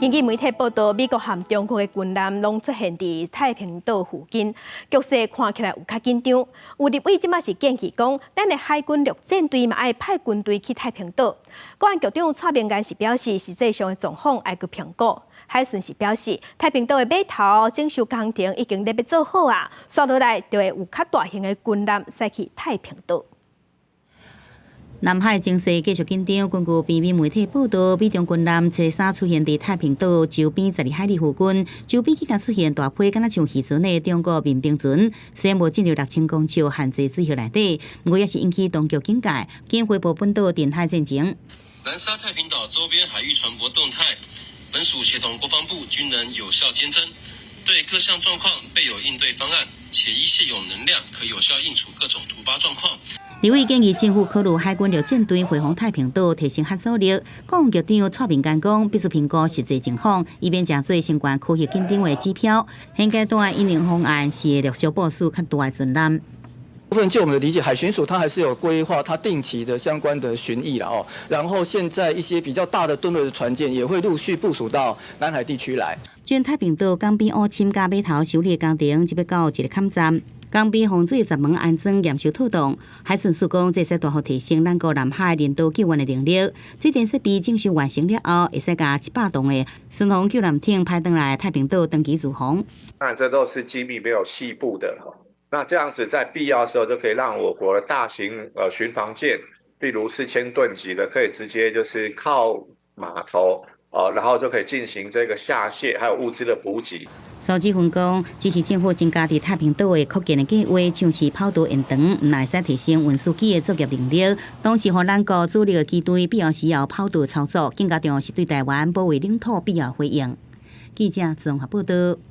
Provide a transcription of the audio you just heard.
根據媒體報道，美國和中國的軍艦攏出現佇太平島附近，局勢看起來有較緊張。有立委這馬是建議講，咱的海軍陸戰隊嘛愛派軍隊去太平島。國安局長蔡明彥是表示，實際上的狀況愛閣評估。海巡是表示，太平島的碼頭整修工程已經咧欲做好啊，紲落來就會有較大型的軍艦駛去太平島。南海情勢繼續緊張。根據邊邊媒體報道，美中軍艦初三出現佇太平島周邊12海里附近，周邊竟然出現大批敢若像漁船的中國民兵船，雖然無進入6000公尺限制水域內底，毋過也是引起當局警戒，緊回報本島近海戰情。南沙太平島周邊海域船舶動態，本署協同國防部均能有效監偵，對各項狀況備有應對方案，且依現有能量可有效應處各種突發狀況。立委建議政府考慮海軍陸戰隊回防太平島，提升嚇阻力。國防局長蔡明彥講，必須評估實際情況，以免成做相關區域緊張的指標。現階段因應方案是會陸續部署較大的船艦。部分就我們的理解，海巡署它還是有規劃，它定期的相關的巡弋啦哦。然後現在一些比較大的噸位的船艦也會陸續部署到南海地區來。將太平島港邊烏深佮碼頭修理工程，這欲到一個坎站。港邊防水閘門安裝驗收妥當，海巡署講，這會使大幅提升咱國南海人道救援的能力。水電設備整修完成了後，會使共100噸的巡防救難艇派轉來太平島長期駐防。當然，這都是機密，沒有細部的。那這樣子在必要的時候，就可以讓我國的大型巡防艦，例如4000噸級的，可以直接就是靠碼頭。哦，然後就可以進行這個下卸，還有物資的補給。蘇志芬講，支持政府增加佇太平島的擴建的計劃，像是跑道延長，毋但會使提升運輸機的作業能力，同時予咱國主力的機隊必要時要跑道操作，更加重要是對台灣保衛領土必要回應。記者綜合報道。